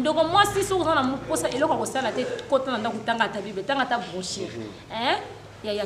Ndeko mwasi soki oza na mposa eloko ya kosala te, kota na ndako, tanga ata Bible, tanga ata brochure. Hein? Ya ya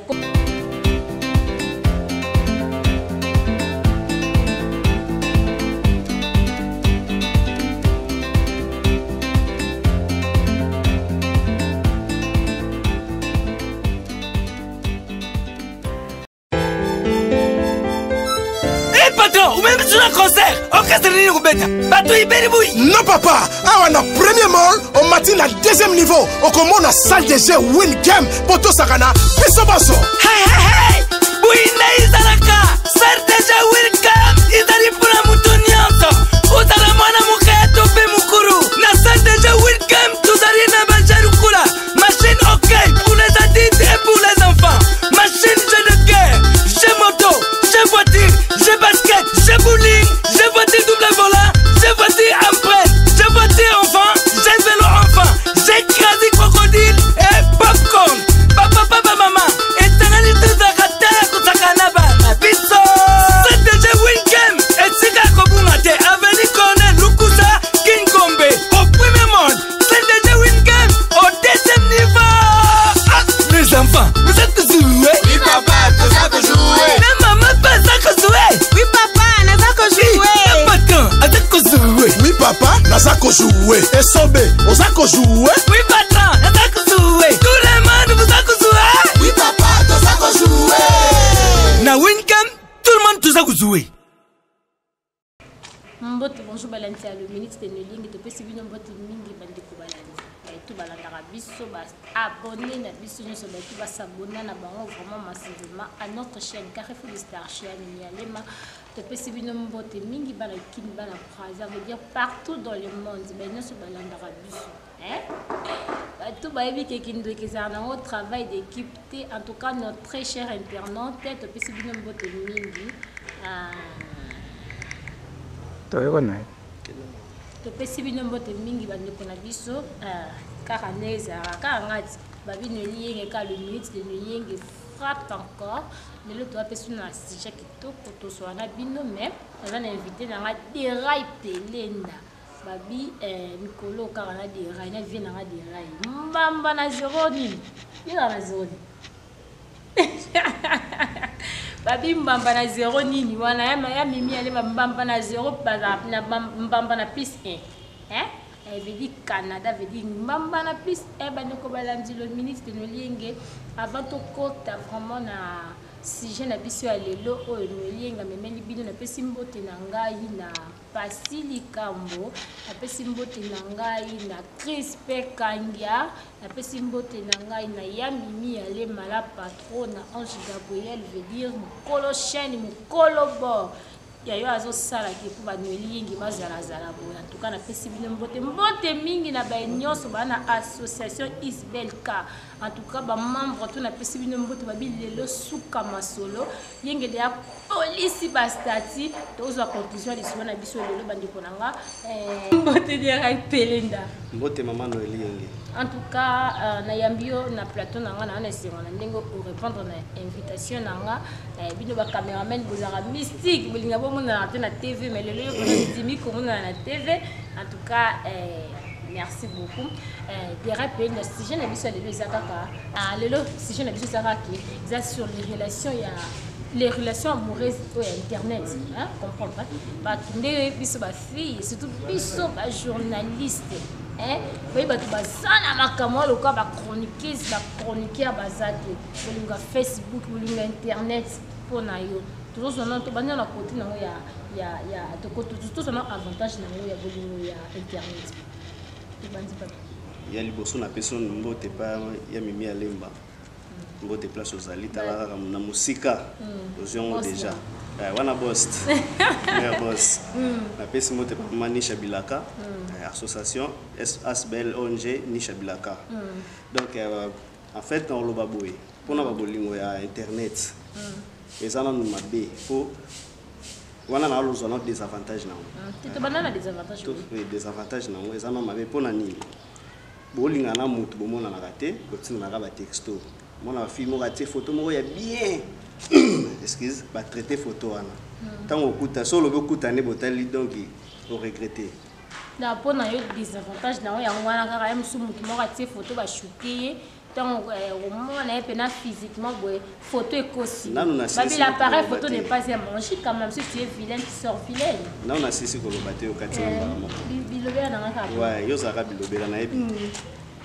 Hey patron, omemi biso na concert orchestre nini kobeta bato ibeli bui non papa awa na premier mall omati na deuxième niveau okomona salle de jeu win game mpo tosakana biso banso hey, hey, hey. bui nde ezalaka salle de jeu win game ezali mpona moto nyonso ozala mwana moke to mpe mokulu na salle de jeu win game tozali na bajarukula Machine ok pour les adultes et pour les enfants. Machine jeu de guerre, jeu moto, jeu voiture, jeu basket, jeu bowling, jeu voiture double volant, jeu voiture empreinte, jeu voiture enfant, jeu vélo enfant, jeu crasi crocodile et popcorn. Papa, papa, maman, etangani tozalaka tala kosaka na bana biso. CDG Win Game esika ya kobunga te avenue Corneille Lukusa Kingombe au premier monde. CDG Win Game au deuxième niveau. Ah, les enfants, vous êtes joués? Oui, papa, toza kojouer. Na maman mpe aza kojouer. Oui, papa, naza kojouer. Na patron aza kojouer. Oui, papa, naza kojouer. Esobe, oza kojouer? Oui, patron, naza kojouer. Tout le monde vous a kojouer. Oui, papa, toza kojouer. Na Win Game, tout le monde toza kojouer. Mbote, bonjour balandi ya le minute de Nolingi, topesi bino mbote mingi bandeko balandi baetu balandaka biso ba abonné na biso nyonso baetu basabona na bango vraiment massivement à notre chaîne Carrefour de Star chaîne Mialema. Topesi bino mbote mingi bana Kin, bana Brazza, veut dire partout dans le monde ba nyonso balandaka biso hein. Bato bayebi ke kindoki ezala nango travail d'équipe te. En tout cas notre très cher internaute, topesi bino mbote mingi. Toyoko na ye. Topesi bino mbote mingi bandeko na biso. Kaka nde ezalaka kaka ngati babi Noeli Yenge, kaka le minute de Noeli Yenge frappe encore. Lelo toapesi na sujet kitoko toswa na bino, mais naza na invité na nga Deray Pelenda. Babi mikolo kaka na Deray na vie na nga Deray mbamba na zéro nini yeka na zéro nini babi mbamba na zéro nini wana ya ya mimi ale mbamba na zéro baza na mbamba na plus 1 hein. Elle veut dire Canada, veut dire mbamba na plus 1. Bandeko balandi le minute de Noeli Yenge avant tokota vraiment na sujet na biso ya lelo oyo Noeli Yenge amemeli bino. Napesi mbote na ngai na Pasi Likambo, napesi mbote na ngai na Crispe Kangia, napesi mbote na ngai na ya Mimi Alema la patron na Ange Gabriel, veut dire mokolo chaîne mokolo bord ya yo azosala ke mpo ba Noeli Yenge bazalazala boye. En tout cas napesi bino mbote mbote mingi na baye nyonso ba na association Isbel K. En tout cas ba membre tout napesi bino mbote babi lelo suka masolo Yenge de ya polisi ba statut tozwa conclusion ya lisolo na biso lelo bandeko na nga. Mbote Deray Pelenda. Mbote mama Noeli Yenge. En tout cas, nayambi yo na plateau na nga na na esengo na ndenge o répondre na invitation na nga. Bino ba cameraman bozalaka mystique, bolinga bomonana te na TV, mais lelo yo mpona ndimi komonana na TV. En tout cas, merci beaucoup. Deray Pelenda, sujet na biso ya lelo eza kaka, lelo sujet na biso eza kaka ke eza sur les relations ya les relations amoureuses oyo ya internet, hein, comprendre, hein? Bato nde biso ba fille, surtout biso ba journaliste, hein, bayi bato baza na makambo oyo lokola ba chroniqueuse, ba chroniqueur baza te. Bolingo ya Facebook, bolingo ya internet mpo na yo. Tozozwa nano, tobandi nano na côté nango ya, ya, ya, toko, tozwa nano avantage nango ya bolingo ya internet. Tobandi papa. Ya liboso napesi yo mbote pa ya Mimi Alemba. Mbote place ozali, tala kaka na mosika. Ozwi yango Boss déjà. na. Wana boss. Ya boss. Napesi mbote pa mama Nisha Bilaka, association ASBL ONG Nisha Bilaka. Donc, en fait, na oloba boye, mpona ba bolingo ya internet. Eza nanu mabe, po wana na alozwa na désavantage nango. Te tobanda na désavantage, To, oui. oui, désavantage nango eza nanu mabe mpona nini? Bolinga na mutu bomonanaka te, botindanaka ba texto. Mona ba fille moko atie photo moko ya bien. Excuse, ba traiter photo wana. Tango okuta, so olobi okuta nde botali, donc o regretter. Na mpo na yo, désavantage na yo yango wana kaka ya mosusu, motu moko atie photo, bashooter ye, ntango omona ye mpena physiquement boye, photo ekosi. Nanu na babi sisi l'appareil koloba photo te. N'est pas un magie quand même. Si tu es vilaine, tu sors vilaine. Nano nasisi koloba te, okati na mbala moko. Bilobela nanga kaka. Ouais, yo ozalaka bilobela, nayebi.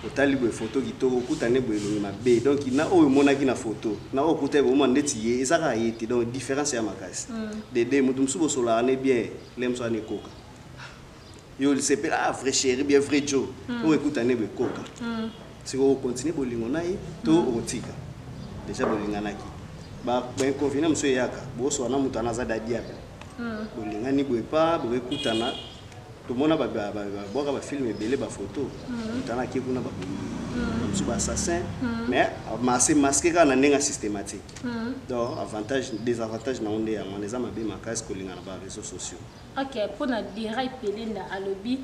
Otali boye photo kitoko, okutane boye elongi mabe. Donc na oyo omonaki na photo na oyo okuta boye, omona ndeti ye eza kaka ye te. Donc différence ya makasi. Dede moto mosusu bosolaka ne bien, le mosusu ana ekoka yo sepela, ah, vrai chéri, bien vrai jo. Oyo ekutane boye ekoka sikoyo, okontinue bolingo na ye to okotika déjà bolinganaki? Bainconvénient mosusu eyaka, bosola na moto wana aza da diable, bolingani boye pa boyekutana, tomona babwaka bafilm ebele, bafoto, moto wana ake kuna, babomi mosusu, baassassin, mais ase masque kaka na ndenge ya systématique. Donc avantage, désavantage nango nde yango wana, eza mabe makasi kolinga na baréseaux sociaux. Ok, mpona Dirai Pelenda alobi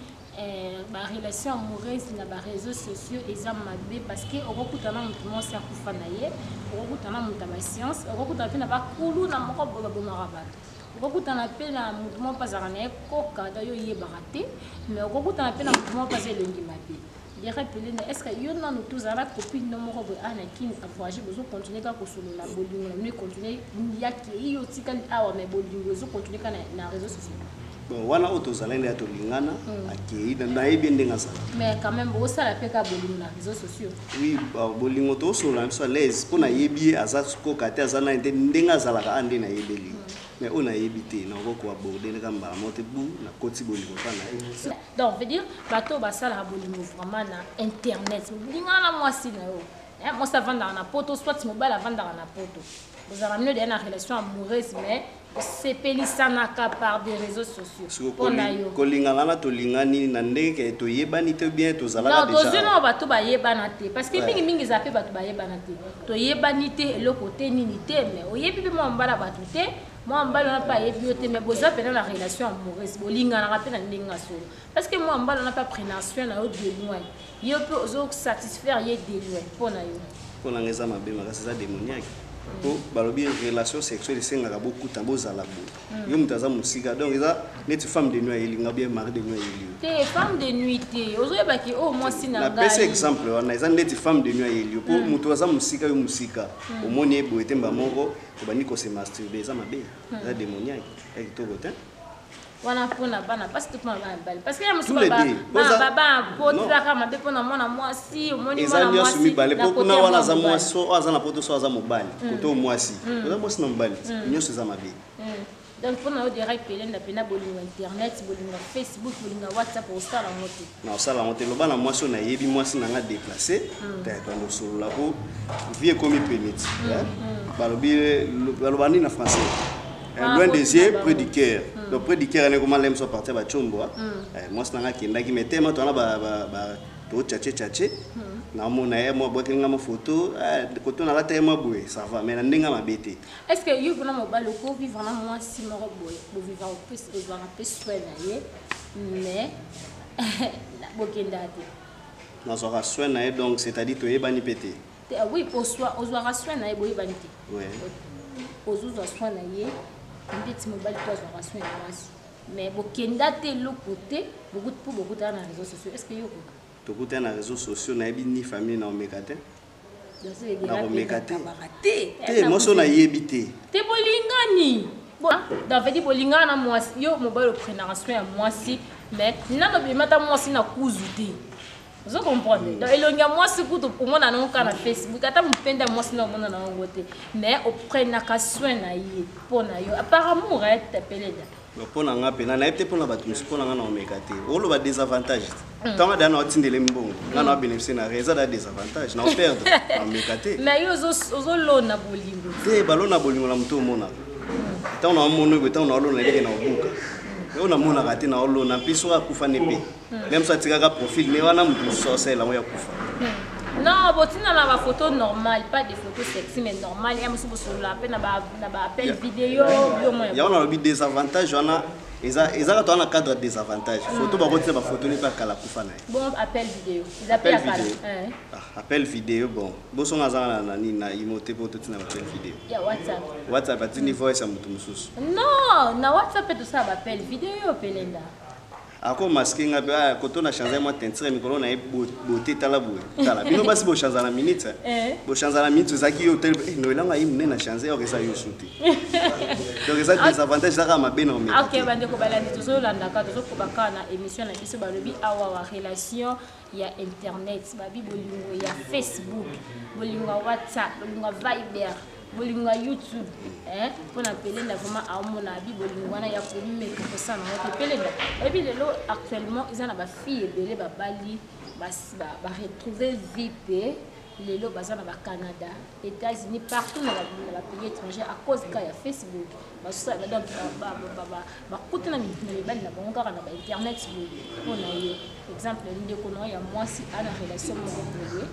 barelation amoureuse na baréseaux sociaux eza mabe, parce que okokutana moto mwasi akufa na ye, okokutana moto ya bascience, okokutana mpe na bakulu na moko boye babomaka bato, okokutana mpe na moto moko mpe azalaka na ye koka da yo oyebaka te, mais okokutana mpe na moto moko mpe aza elongi mabe. Dirai Pelenda, est ce que yo nanu tozala na copine no moko boye a na Kini, avoyage, bozocontinue kaka kosolola, bolingo na bino econtinue, yakei, yo otikali awa, mais bolingo ezocontinue kaka na réseaux sociaux? Bon, wana oyo tozalaki nde ya tolingana, akei, nayebi ye ndenge azala. Mais quand même bosala mpe kaka bolingo na réseaux sociaux? Oui, bolingo tosolola na biso à l'aise, mpo nayebi ye aza koka te, aza nani te, ndenge azalaka a nde nayebeli. Mais oyo nayebi te, nakoki koaborder ndeka mbala moko te bu nakoti bolingo mpa na ye. Donc veut dire bato oyo basalaka bolingo vraiment na internet, bolingana na mwasi na yo, mwasi avandaka na Poto, soit mobali avandaka na Poto, bozalaka bino deya na relation amoureuse, mais bosepelisanaka par des réseaux sociaux. Mpo na yo? Kolingana na tolingani na ndenge ke toyebani te, bien tozalaka. Non, tozwi nao bato bayebana te, parce que mingimingi eza mpe bato bayebana te, toyebani te, eloko te, nini te, mais oyebi mpe mwa mobali ya bato te, mwa mobali wana mpe ayebi yo te, mais boza mpena na relation amoureuse, bolinganaka mpe na ndenge ya solo, parce que mwa mobali wana mpe aprena soin na yo de loin, yo mpe ozosatisfaire ye de loin. Mpo na yo? Mpo na nga eza mabe makasi, eza démoniaque, po balobi relation sexuelle esengaka bokuta, bozala boye, yo moto aza mosika. Donc eza neti femme de nuit ayelinga, bien mari de nuit ayeli yo. Te, femme de nuit te, ozoyebaki oyo mwasi na Napesi ngai. exemple wana, eza ndeti femme de nuit ayeli yo, po moto aza mosika, yo mosika, omoni ye boye te, mba moko obandi kose masturber, eza mabe, eza démoniaque, ya kitoko te. Wana mpona bana mpasi to mpona bana mibali? Parce que ya mosusu Tous les deux. bana potilaka mabe mpona mwana mwasi, omoni Eza mwana nyonso mwasi mibale, na po kote kuna ya wana mwana aza mobali. mwasi, so oyo aza na Poto, so aza mobali, kote oyo mwasi, oza mwasi na mobali, nyonso eza mabe. Donc mpona yo, Direct Pelenda, mpena bolingo internet, bolingo ya Facebook, bolingo ya WhatsApp, osala yango te? Na osala yango te. Loba na mwasi oyo nayebi, mwasi na nga déplacé te, tobanda osolola, po vie ekomi pene ti. Balobi, baloba nini na français? Ah, Loin des yeux, bango. Près du cœur. Donc près du cœur ane koma lem so partir bachombo. Mwasi na nga akendaki, mais tema towana totchache tchache, naomona ye mwa abwakeli nga mwa photo, koto nalata ye mwa boye, ça va, mais na ndenge ya mabe te. Est ce que yo mpona mobali okovivre na mwasi moko boye, bovivre, ozwaka mpe soin na ye, mais bokendaka te? Nazwaka soin na ye, donc c'est à dire toyebani mpe te? Te, ah oui, ozwaka soin na ye, boyebani te. Ozozwa soin na ye ndeti mobali to azwaka soin ya mwasi, mais bokenda te, eloko te, mpo bokutana na réseaux sociaux. Est ce que yo okoka? Tokutana na réseaux sociaux, nayebi ni famille, na omeka te, nakomeka te. Te. Te, mwasi oyo nayebi te. Te, bolingani. Donc veut dire bolingana na mwasi, yo mobali oprenaka soin ya mwasi, mais nano bima ata mwasi na kuzu te, ozo comprendre? Donc elongi ya mwasi kutu omona nango kaka na Facebook, ata mopende ya mwasi na omona na yango te, mais oprenaka soin na ye. Mpo na yo, par amour tepeleda? Mpo na nga mpena nayebi te, mpo na bato mosusu, mpo na nga na omeka te. Oloba désavantage te, ntango ada na otindele mbongo, nga na obénéficie na rien, eza da désavantage na operdre, na omeka te. Mais yo ozolona bolingo. Te, balona bolingo na moto omonaka. Ntango na omona oyo, ntango na olona eleke na obuka oyo namonaka te, na olona mpe soki akufa ne mpe même so atikaka profil ne wana, moto mosusu aosalela yango ya kufa. Non, botina na bafoto normal, pas des photos sexy, mais normal, ya mosusu bosolola mpe na baappel vidéo, yo mo. Yango nalobi désavantage wana eza kaka wana cadre ya désavantage. Photo bakotina bafoto ne mpe akala kufa na ye. Bon, appel vidéo eza mpe Appel ya kala. vidéo. Ah, appel vidéo, bon, bosonga aza na nini na imo te mpo totina appel vidéo. Ya WhatsApp. WhatsApp atindi voice ya moto mosusu. Non, na WhatsApp mpe tosala baappel vidéo, Pelenda. Ako masque nga pe ah koto na changer moi teinture mikolo na ye beauté tala boye. Tala bino basi bo changer na minute. Eh. Bo changer na minute ozaki yo tel eh no elanga ye munene na changer or eza yo sute. Donc eza désavantage zaka mabe na omeka. OK bandeko balandi tozolanda ka tozokoba kaka na émission na biso balobi awa wa relation ya internet babi bolingo ya Facebook bolingo ya WhatsApp bolingo ya Viber bolingo ya youtube eh, mpo na pelenda vraiment aomona abi bolingo wana ya komeka kosala yango te pelenda oyebi lelo actuellement eza na bafille ebele babali baretrouve vie mpe lelo baza na bacanada états-unis partout na bapays étranger à cause ka ya facebook bakutana na mibali na bango kaka na bainternet boye mpo na yo exemple ndeko na yo ya mwasi ana relation moko boye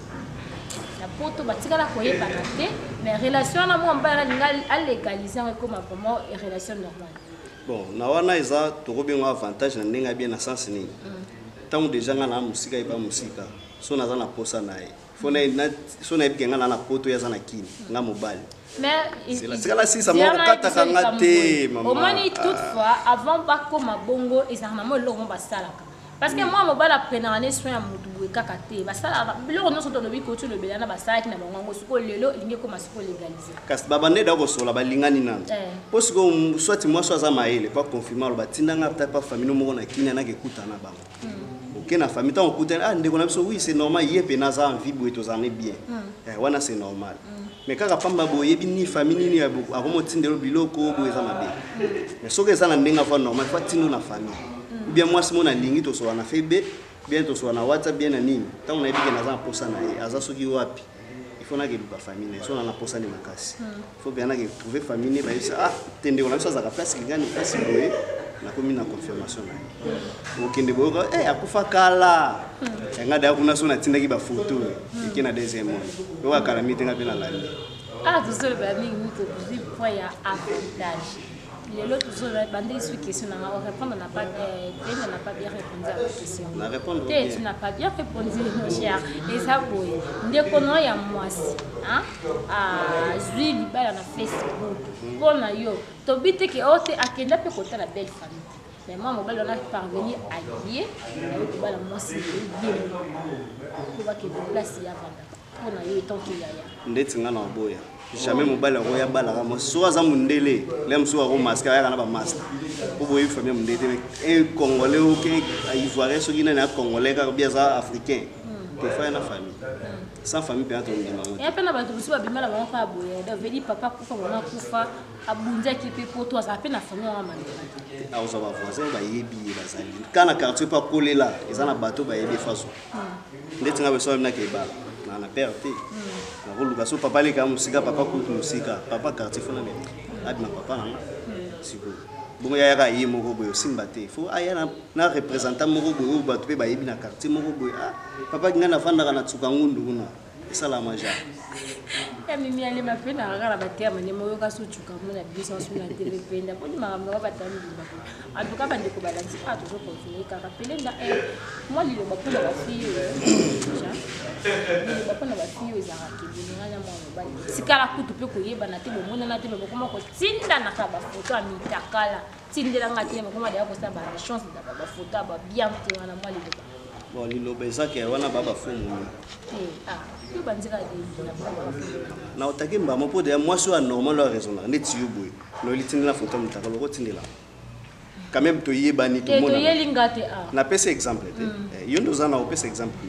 na poto batikala koyebana te mais relation wana mwa mobali alinga alegalise yango ekoma vraiment relation normale. Bon, na wana eza tokobenga avantage na ndenge ya bien na sens nini? Ntango deja nga na mosika ye pa mosika, so naza na posa na ye fo na so nayebi ke nga na na poto ye aza na kini nga mobali. Mais tikala sisa moko kataka nga te mama. Omoni toutefois avant bakoma bongo ezalaka na mwa eloko mo basalaka parce que mwa mobali aprenaka ne soin ya motu boye kaka te, basalaka biloko nyonso tolobi koti olobela na basalaki na bango yango sikoyo lelo elingi ekoma sikoyo légalise. Kasi babande da kosola balingani nano mpo sikoyo soit mwasi aza mayele po aconfirme aloba tindanga ata pa famille moko na kini anaki ekutana bango oke na famille ntango okutani ah ndeko na biso oui c'est normal ye mpe naza envie boye tozala bien wana c'est normal. Mais kaka pamba boyebi ni famille nini akomotindelo biloko boye eza mabe. Mais soki eza na ndenge afa normal fa tindo na famille ou bien mwasi mona alingi tosola na FB bien tosola na WhatsApp bien na nini ntango nayebi ke naza na posa na ye aza soki wapi il faut nakeluka famille na ye so na na posa ne makasi il faut bien nake trouver famille ne bayebisa ah te ndeko na biso azalaka place kingani place boye nakomi na confirmation na ye okende boyoka eh akufa kala yanga daya kuna so natindaki bafoto eke na deuxième monde oyo akala mi te nga mpe nalandi. Ah tozoloba mingi mingi tozwi point ya avantage lelo tozoloba bandeli soki question nanga orépondre n'a pas Penda n'a pas bien répondu à ma question. Na répondre te tu n'as pas bien répondu mon cher. Eza boye ndeko no ya mwasi azwi libala na Facebook mpo na yo tobi te ke o te akenda mpe kotala belle famille mais moi mobali wana parvenir aye aye kobala mwasi ye mpo bakende place ya vandaka mpo na yo etant que yaya. Ndeti nga na oboya jamais mobali akoya balaka mwasi soki aza mondele le mosusu akomaske ayaka na bamaske po boyebi famille ya mondele te mais un congolais oke ivoirien soki nani a congolais kaka bi aza africain te fa ya na famille sans famille mpenza tondima ngo. Ya mpe na bato mosusu babima na bango kaka boye donc vedi papa kufa mama kufa abunzaki mpe poto azala mpe na famille wana malonga te. Akozwa bavoisin bayebi ye bazali ka na quartier mpo akolela eza na bato bayebi faso ndeti nga beso naki ebala na na père te nakoluka so papa aleka mosika papa kutu mosika papa quartier fo na mema abima papa nanga sikoyo bongo yayaka ye moko boye osimba te fo aya na représentant moko boye oyo bato mpe bayebi na quartier moko boye ah papa ngai nafandaka na tsuka ngundu kuna esalama ja ya mimi alema mpe na kaka na baterme nde moyoka so tsuka ngo na biso so na tv penda mponi makambo yango batambimba en tout cas bandeko balandi a tozocontinue kaka pelenda mwa liloba mpona bafille oyo liloba mpona bafille oyo ezalaka ke bolinga na mwana mobali tikala kutu mpe koyebana te bomonana te me bokoma kotindanaka bafoto ya mitakala tindelanga te bakoma deya kosala bachance bafoto ya babien te wana mwa liloba. Bon liloba eza ke wana ba bafumu na otaki mbamo mpo deya mwasi oyo anormal oyo araisonnaka ndeti yo boye noeli tindela foto ya motakala okotindela quand même toyebani toyelinga te napesa exemple te yo nde oza na opesa exemple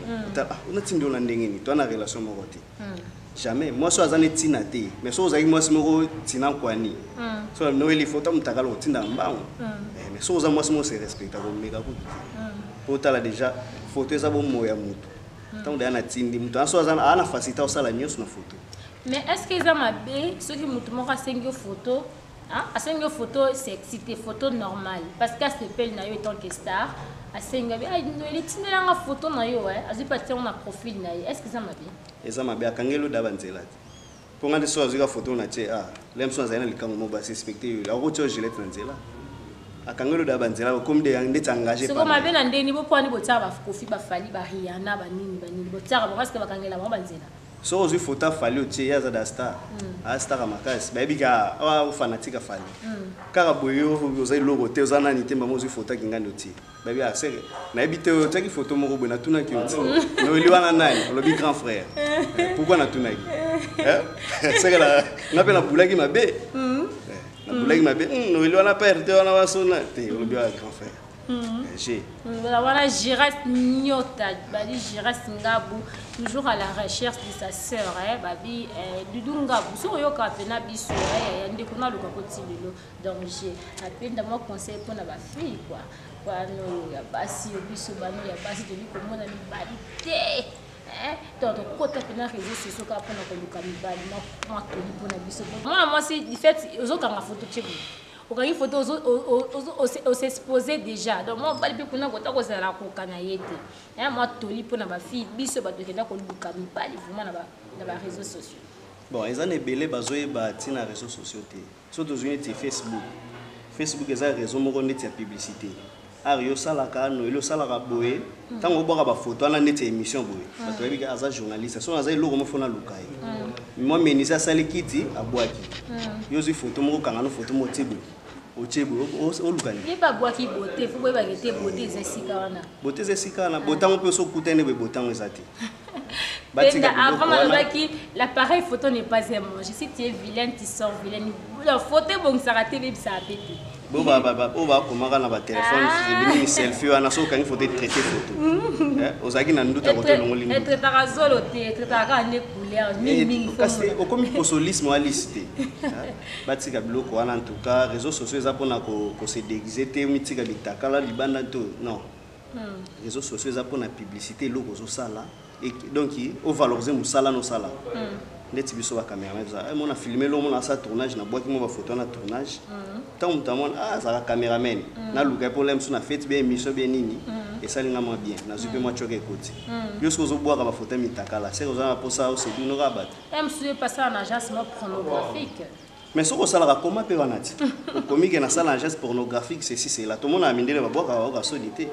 natindi yo na ndenge nini toa na relation moko te jamais mwasi oyo aza ne ntina te mais soki ozalaki mwasi moko ntina nkwani so noeli foto ya motakala okotinda mbango mais soki oza mwasi moko se respecta komeka kutu te po otala déjà foto eza bomoi ya motu ntango deya natindi moto wana so aza na facilité osala nyonso na foto. Mais est ce que eza mabe soki motu moko asengi yo foto asengi yo photo sexy te photo normale parce que asepeli na yo etant que star asengi abi noeli tindelanga photo na yo azwi mpe atiango na profil na ye est ce que eza mabe? Eza mabe akangeli oda banzela te mpo nga nde so azwika photo na tie ah le mosu azali na likango mo basuspecte yo akotia yo gilette na nzela akangeli oda banzela okomi de ndeti engagé. Siko mabe na ndeni bopwani botiaka bakofi bafali bariana banini banini botiaka bango est ce que bakangela bango banzela? Soki ozwi photo ya Fally otie, ye aza da star. Aza star ya makasi. Bayebi ka awa fanatique ya Fally. Kaka boye yo oza eloko te, oza nani te, mama ozwi photo ya Kingandi otie. Bayebi ah seke nayebi te otiaki photo moko boye natunaki yo ti. Noeli wana nani? Olobi grand frère. Pourquoi natunaki? Seke na nga mpe nabulaki mabe. Nabulaki mabe. Noeli wana père te wana wasona te olobi wana grand frère. G. Voilà, voilà, Giras Nyota, Babi Giras Ngabu, toujours à la recherche de sa sœur, hein, Babi Dudu Ngabu. So yoka pena biso, hein, ya ndeko na luka koti lelo. Donc j'ai appelé moi conseil pour na ba fille quoi. Bano ya basi yo biso bano ya basi toli komona mibali te. Hein, donc tokota pena réseaux sociaux kaka mpona koluka mibali mwa toli mpona biso. Mwana mwasi du fait ozokanga photo tie boye. Okangi photo osexpose déjà. Donc mwa mobali mpe kuna kota kozala koka na ye te. Hein, mwa toli mpona ba fille biso bato ekenda koluka mibali vraiment na ba réseaux sociaux. Bon, eza na ebele bazoyeba ntina réseaux sociaux te. So tozwi neti Facebook. Facebook eza réseau moko neti ya publicité. Ar yo salaka Noël osalaka boye, ntango obwaka ba photo wana neti ya émission boye. Bato bayebi ka aza journaliste. So aza eloko moko fona luka ye. Mwa menisi asali kiti abwaki. Yo ozwi photo moko kanga no photo moko tie boye. Otie boye, oluka nini? Ye babwaki beauté, faut boyebaka ete beauté eza esika wana. Beauté eza esika wana, botango mpe soki okutani boye botango eza te. Penda, avant nalobaki l'appareil photo n'est pas un manger. Si tu es vilaine, tu sors vilaine. La photo ebongisaka te, ebebisaka pe te. Bo ba ba ba oyo bakomaka na ba téléphone, ebimi selfie wana soki okangi photo etraite photo. Ozalaki na nduta kote olongoli nduta. Etraitaka zolo te, etraitaka kaka nde couleur, mingi mingi fo Kasi mona. okomi posolisme wa lisi te. Batika biloko wana en tout cas, réseaux sociaux eza mpona ko se déguiser te, mitika bitakala libanda to non. Réseaux sociaux eza mpona publicité eloko ozosala. Et donc o valoriser mosala nosala. Ndeti biso ba cameraman biso, mona filmer lo mona sa tournage na bwaki mo ba photo na tournage. Tant mutu amona, ah, azalaka cameraman. Na luka po lem na fête bien émission bien nini. Esali nga mwa bien, nazwi pe mwa choke ekoti. Yo soki ozobwaka ba photo mitakala, c'est oza na posa o séduire no rabat. M soki pasala na agence mo pornographique. Mais soki osalaka koma pe wana ti. Okomi ke na sala agence pornographique ceci cela. Tomona mindele babwaka baoka soni te.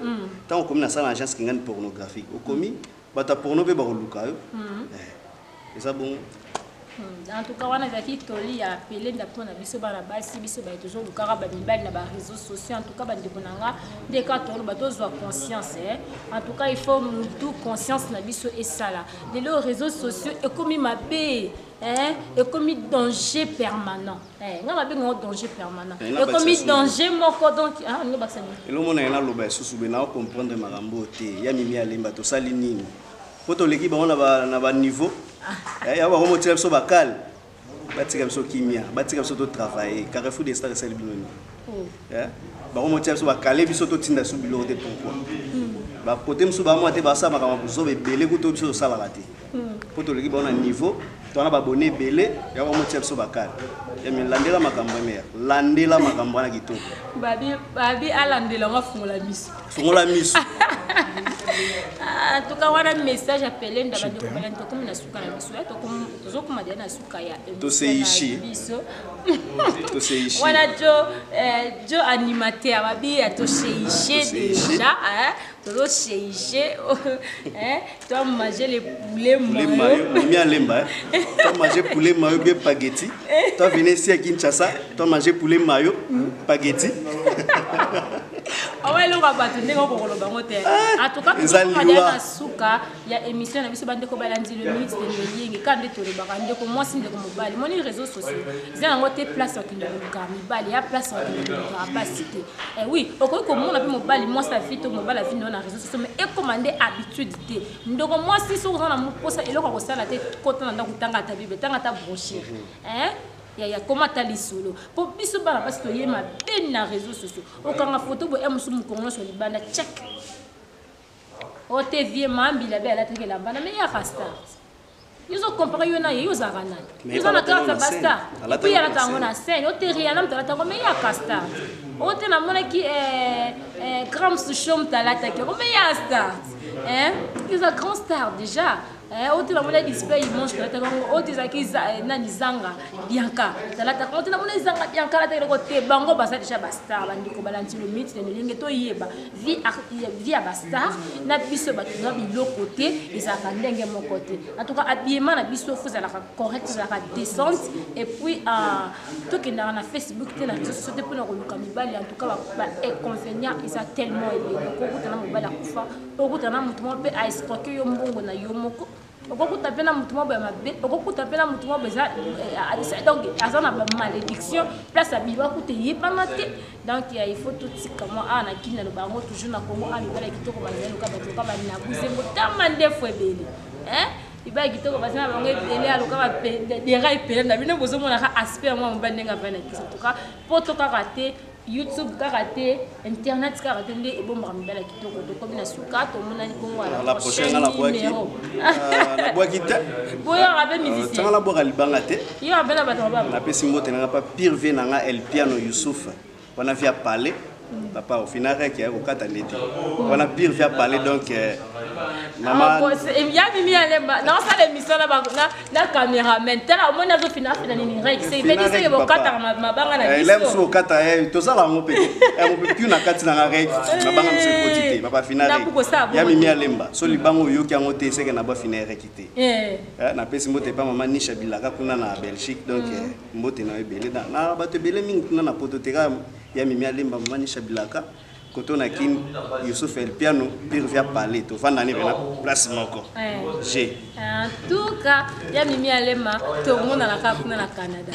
Tant okomi na sala agence kingani pornographique, okomi bato ya porno mpe bakoluka yo. Eza bongo. En tout cas, wana ezalaki toli ya Pelenda mpona biso bana basi, biso baye tozolukaka ba mibali na ba réseaux sociaux. En tout cas, bandeko na nga nde kaka toloba tozwa conscience, eh. En tout cas, il faut mutu conscience na biso esala. Lelo réseaux sociaux ekomi mabe, hein, ekomi danger permanent. Eh, nga mabe ngo danger permanent. Eh, na Ekomi bakisa danger moko donc, ah, nga bakisa nini? Eloko na ye naloba lisusu boye, na comprendre makambo te. Ya Mimi Alemba tosali nini? Po toleki bango na ba niveau. Eh, ya bango motia biso bakale. Batika biso kimia, batika biso to travailler. Carrefour des Stars esali bino nini? Eh, bango motia biso bakale biso totinda biso biloko te pourquoi? Ba côté mosusu ba mwa te basala makambo ya buzoba ebele kutu biso tosalaka te. Po toleki bango na niveau, towana ba abonné ebele, ya bango motia biso bakale. Ya mi landela makambo ya meilleur. Landela makambo wana kitoko. Babi, babi alandela ngo afungola miso. Fungola miso. Ah, en tout cas, wana message ya Pelenda, bandeko balandi, tokomi na suka na biso, eh, tozokoma deja na suka ya émission Toseishi. na biso. Toseishi. Wana jo animateur, babi ya toseishi Toseishi. déjà, hein, tozoseishi, hein, toi manger le poulet Poulet mayo. mayo, Mimi Alemba, hein. Toi manger poulet mayo bien spaghetti. Toi venez ici à Kinshasa, toi manger poulet mayo, spaghetti. Awa eloko ya bato ndenge okokoloba yango te. En tout cas, Eza tozokoma liwa. deja na suka ya émission na biso, bandeko balandi le minute de Noyenge. Kaka nde tolobaka ndeko mwasi, ndeko mobali. Moni réseaux sociaux eza yango te place ya kokende koluka mibali, ya place ya kokende koluka basi te. Eh oui, okoki komona mpe mobali mwasi afi to mobali afi na réseaux sociaux, mais ekoma nde habitude te. Ndeko mwasi soki oza na mposa eloko ya kosala te, kota na ndako, tanga ata Bible, tanga ata brochure. Hein? Ya, ya, koma ata lisolo. Po biso bana basi toyema be na réseaux sociaux. Okanga photo boye, mosusu mokongo nyonso libanda, check. O T V mambila be alataki elamba na, mais ya star. Yo zo comparer yo na ye, yo ozalaka nani? Mais Yo oza na alata yango carte na ya ba scène. star. Alata Et puis, yango na alata yango na scène. O te Rihanna moto alata yango, mais ya star. O te namonaki, Grand Moussou moto alataki yango, mais ya star. Hein? Yo oza grand star déjà. Eh, oyo te namoni display image tolataka yango oyo te ezalaki eh, nani zanga bianca talataka yango te namoni zanga bianca alataka eloko te. Bango baza déjà bastar. Bandeko balandi lomiti na lolenge toyeba vie ya bastar na biso bato na biloko te, ezalaka ndenge moko te. En tout cas, habillement na biso fo ezalaka correct, ezalaka décente. Et puis euh, tokendaka na Facebook te, na réseau sociaux te, mpona koluka mibali. En tout cas, bainconvénient eza tellement ebele. Okokuta na mobali akufa, okokuta na motu moko mpe aescroke yo mbongo na yo moko, okokuta mpe na motu moko ya mabe, okokuta mpe na motu moko eza eh, donc aza na bamalédiction, place abima kuta eyebana te. Donc il faut totika mwa awa na kini. Naloba yango toujours, na Congo awa mibala ya kitoko bazali loka bato loka banabu zembo tama ndefu ebele, mibali kitoko baza na bango ebele, aloka dera epele na bino. Bozomonaka aspect ya mwa mobali ndenge avandi na kisi. En tout cas, poto kaka te, YouTube kaka te, internet kaka te nde ebombaka mibali ya kitoko. Tokomi na suka, tomonani bongo à la prochaine numéro. Nabwaki te. Boyaka mpe musicien. Tanga nabwaka libanga te. Yo abe na bato bababa. Napesi mbote nanga pa pire vie nanga El Piano Youssouf wana via palais. Papa ofinaka ya kokata nde te wana pire via palais. Donc mama ya Mimi Alemba, naosala émission na caméraman. Tala, omoni azofina, afina nini rek, c'est veut dire que bokataka mabanga na biso. Mosusu okata, tosala yango mpe yango mpe piu na kati nanga rek, mabanga mosusu ekoti te. Papa fina rek ya Mimi Alemba, so libanga oyoki yango te, seke na bafina rek te. Napesi mbote epa mama Nisha Bilaka kuna na Belgique. Donc mbote na yo ebele na bato ebele mingi kuna na poto te. Kaka ya Mimi Alemba, mama Nisha Bilaka koto na Kin, Yusuf El Piano, pire via palais, tovanda ni pena place moko g. En tout cas, ya Mimi Alema, tomonana kaka kuna na Canada.